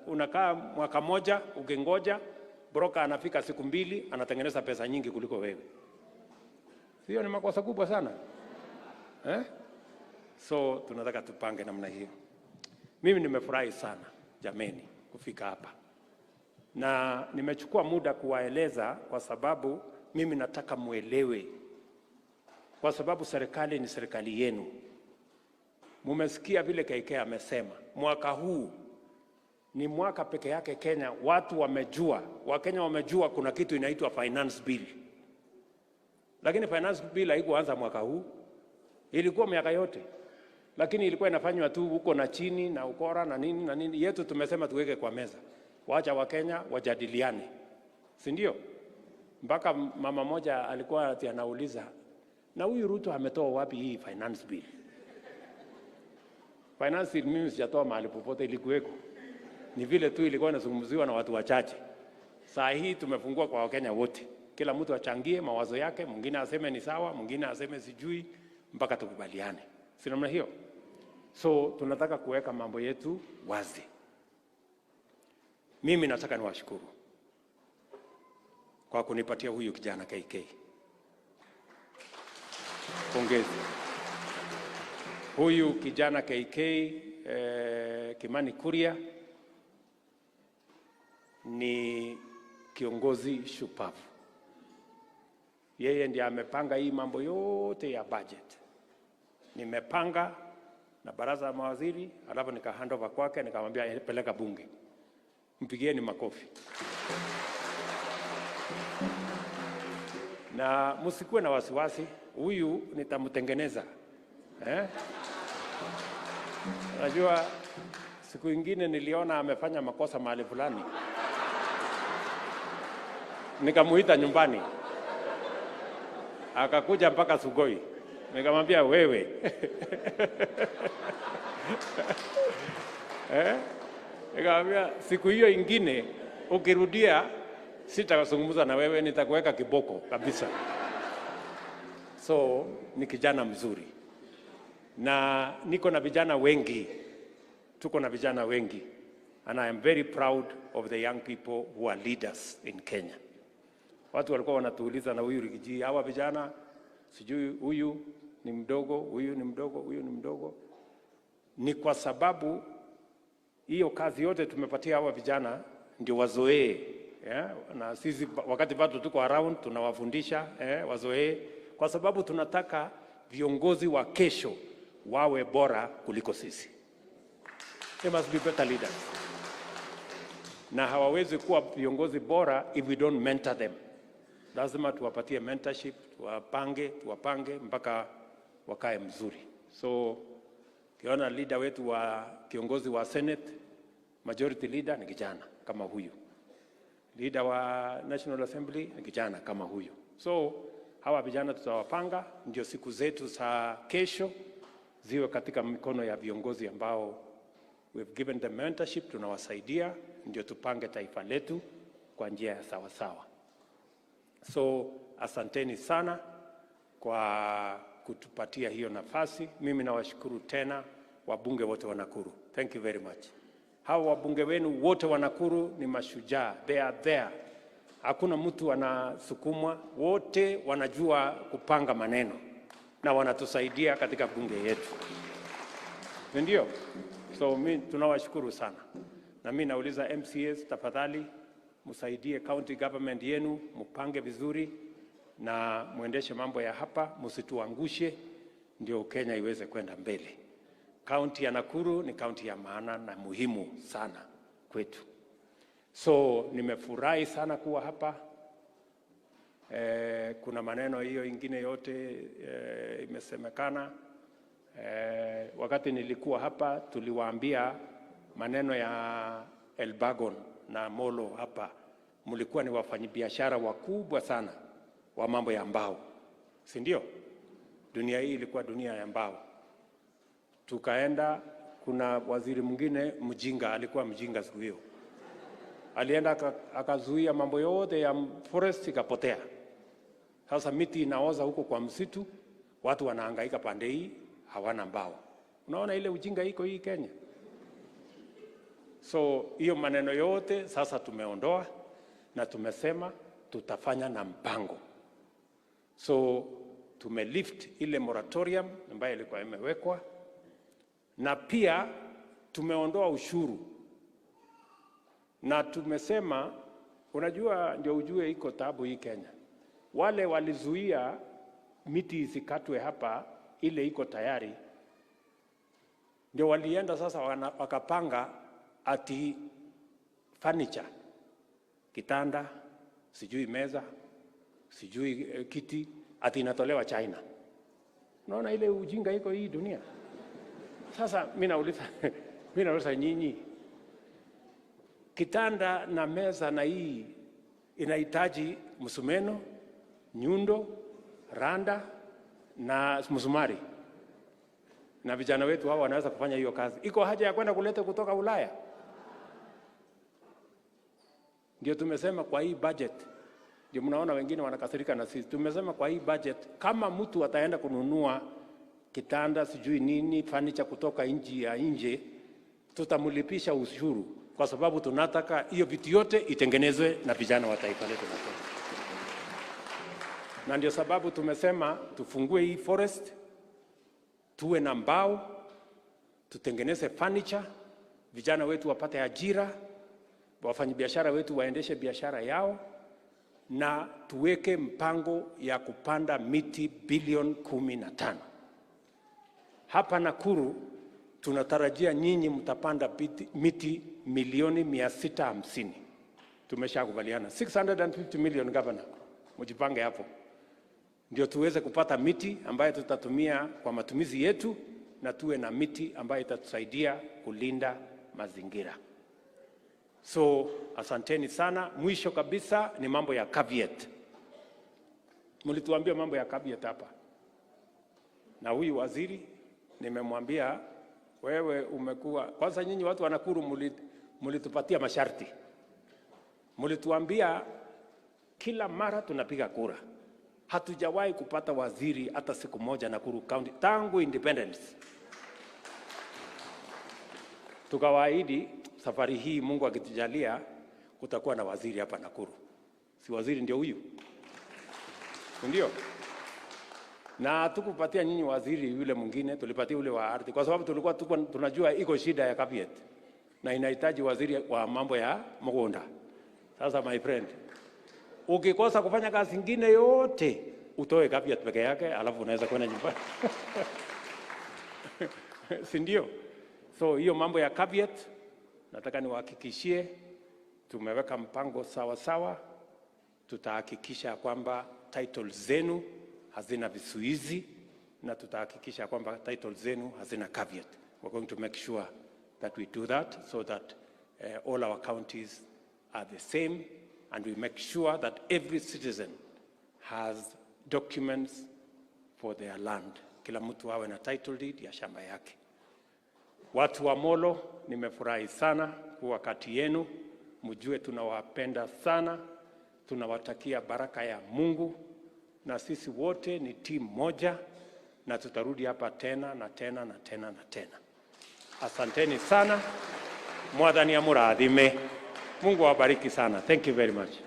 Unakaa mwaka moja ukingoja, broker anafika siku mbili anatengeneza pesa nyingi kuliko wewe. Sio ni makosa kubwa sana eh? So tunataka tupange namna hiyo. Mimi nimefurahi sana jameni kufika hapa, na nimechukua muda kuwaeleza kwa sababu mimi nataka muelewe, kwa sababu serikali ni serikali yenu. Mumesikia vile KK amesema, mwaka huu ni mwaka peke yake Kenya watu wamejua, Wakenya wamejua kuna kitu inaitwa finance bill. Lakini finance bill haikuanza mwaka huu, ilikuwa miaka yote, lakini ilikuwa inafanywa tu huko na chini na ukora na nini na nini. Yetu tumesema tuweke kwa meza, wacha Wakenya wajadiliane, si ndio? Mpaka mama moja alikuwa ati anauliza, na huyu Ruto ametoa wapi hii finance bill? Finance bill mimi sijatoa mahali popote, ilikuweko, ni vile tu ilikuwa inazungumziwa na watu wachache. Saa hii tumefungua kwa Wakenya wote, kila mtu achangie mawazo yake, mwingine aseme ni sawa, mwingine aseme sijui, mpaka tukubaliane, si namna hiyo? So tunataka kuweka mambo yetu wazi. Mimi nataka niwashukuru kwa kunipatia huyu kijana KK. Pongezi. Huyu kijana KK Kimani Kuria ni kiongozi shupavu. Yeye ndiye amepanga hii mambo yote ya budget. Nimepanga na baraza la mawaziri, alafu nika hand over kwake, nikamwambia peleka bunge. Mpigieni makofi. Na msikuwe na wasiwasi, huyu nitamtengeneza. Eh? Najua siku ingine niliona amefanya makosa mahali fulani, nikamuita nyumbani, akakuja mpaka Sugoi, nikamwambia wewe eh? Nikamwambia siku hiyo ingine ukirudia, sitazungumza na wewe, nitakuweka kiboko kabisa. So ni kijana mzuri, na niko na vijana wengi, tuko na vijana wengi, and I am very proud of the young people who are leaders in Kenya. Watu walikuwa wanatuuliza na huyu Riggy G, hawa vijana sijui huyu ni mdogo, huyu ni mdogo, huyu ni mdogo. Ni kwa sababu hiyo kazi yote tumepatia hawa vijana ndio wazoee, yeah? Na sisi wakati bado tuko around tunawafundisha wazoee, kwa sababu tunataka viongozi wa kesho wawe bora kuliko sisi. They must be better leaders. Na hawawezi kuwa viongozi bora if we don't mentor them. Lazima tuwapatie mentorship, tuwapange mpaka wakae mzuri. So kiona leader wetu wa kiongozi wa Senate, majority leader ni kijana kama huyu. Leader wa National Assembly ni kijana kama huyu. So hawa vijana tutawapanga ndio siku zetu za kesho ziwe katika mikono ya viongozi ambao we've given them mentorship, tunawasaidia ndio tupange taifa letu kwa njia ya sawa sawa. So asanteni sana kwa kutupatia hiyo nafasi. Mimi nawashukuru tena wabunge wote wa Nakuru. Thank you very much. Hawa wabunge wenu wote wa Nakuru ni mashujaa. They are there. Hakuna mtu anasukumwa, wote wanajua kupanga maneno na wanatusaidia katika bunge yetu. Ndio? So mimi tunawashukuru sana. Na mimi nauliza MCAs, tafadhali msaidie county government yenu, mpange vizuri na muendeshe mambo ya hapa, msituangushe ndio Kenya iweze kwenda mbele. County ya Nakuru ni county ya maana na muhimu sana kwetu. So nimefurahi sana kuwa hapa. Kuna maneno hiyo ingine yote imesemekana. Wakati nilikuwa hapa tuliwaambia maneno ya Elbagon na Molo hapa, mlikuwa ni wafanyabiashara wakubwa sana wa mambo ya mbao, si ndio? Dunia hii ilikuwa dunia ya mbao. Tukaenda, kuna waziri mwingine mjinga, alikuwa mjinga siku hiyo, alienda akazuia mambo yote ya forest ikapotea. Sasa miti inaoza huko kwa msitu, watu wanahangaika pande hii, hawana mbao. Unaona ile ujinga iko hii Kenya. So hiyo maneno yote sasa tumeondoa na tumesema tutafanya na mpango. So tumelift ile moratorium ambayo ilikuwa imewekwa, na pia tumeondoa ushuru na tumesema, unajua, ndio ujue iko tabu hii Kenya. Wale walizuia miti isikatwe hapa, ile iko tayari, ndio walienda sasa wakapanga ati furniture, kitanda, sijui meza, sijui kiti, ati inatolewa China. Unaona ile ujinga iko hii dunia. Sasa mimi nauliza nyinyi, kitanda na meza na hii inahitaji msumeno, nyundo, randa na msumari, na vijana wetu hao wanaweza kufanya hiyo kazi. Iko haja ya kwenda kuleta kutoka Ulaya? Ndio tumesema kwa hii budget, ndio mnaona wengine wanakasirika na sisi. Tumesema kwa hii budget, kama mtu ataenda kununua kitanda sijui nini furniture kutoka nchi ya nje, tutamlipisha ushuru, kwa sababu tunataka hiyo vitu yote itengenezwe na vijana wa taifa letu la Kenya. Na ndio sababu tumesema tufungue hii forest, tuwe na mbao, tutengeneze furniture, vijana wetu wapate ajira, wafanyabiashara wetu waendeshe biashara yao, na tuweke mpango ya kupanda miti bilioni 15. Hapa Nakuru tunatarajia nyinyi mtapanda miti milioni 650. Tumeshakubaliana 650 million, governor, mjipange hapo ndio tuweze kupata miti ambayo tutatumia kwa matumizi yetu na tuwe na miti ambayo itatusaidia kulinda mazingira. So asanteni sana. Mwisho kabisa ni mambo ya caveat. Mlituambia mambo ya caveat hapa, na huyu waziri nimemwambia wewe umekuwa kwanza. Nyinyi watu wa Nakuru mulitupatia masharti, mulituambia kila mara tunapiga kura. Hatujawahi kupata waziri hata siku moja Nakuru County tangu independence. Tukawaahidi safari hii, Mungu akitujalia, kutakuwa na waziri hapa Nakuru. Si waziri ndio huyu? Si ndio? Na hatukupatia nyinyi waziri yule mwingine, tulipatia yule wa ardhi, kwa sababu tulikuwa tuko tunajua iko shida ya caveat na inahitaji waziri wa mambo ya mgunda. Sasa my friend, ukikosa kufanya kazi ingine yote utoe caveat peke yake, alafu unaweza kwenda nyumbani, si ndio? So hiyo mambo ya caveat nataka niwahakikishie tumeweka mpango sawa sawa. Tutahakikisha kwamba title zenu hazina vizuizi na tutahakikisha kwamba title zenu hazina caveat. We're going to make sure that we do that so that all our counties are the same and we make sure that every citizen has documents for their land. Kila mtu awe na title deed ya shamba yake. Watu wa Molo, nimefurahi sana kuwa kati yenu. Mjue tunawapenda sana, tunawatakia baraka ya Mungu, na sisi wote ni timu moja, na tutarudi hapa tena na tena na tena na tena. Asanteni sana, Mwathani amurathime. Mungu awabariki sana. Thank you very much.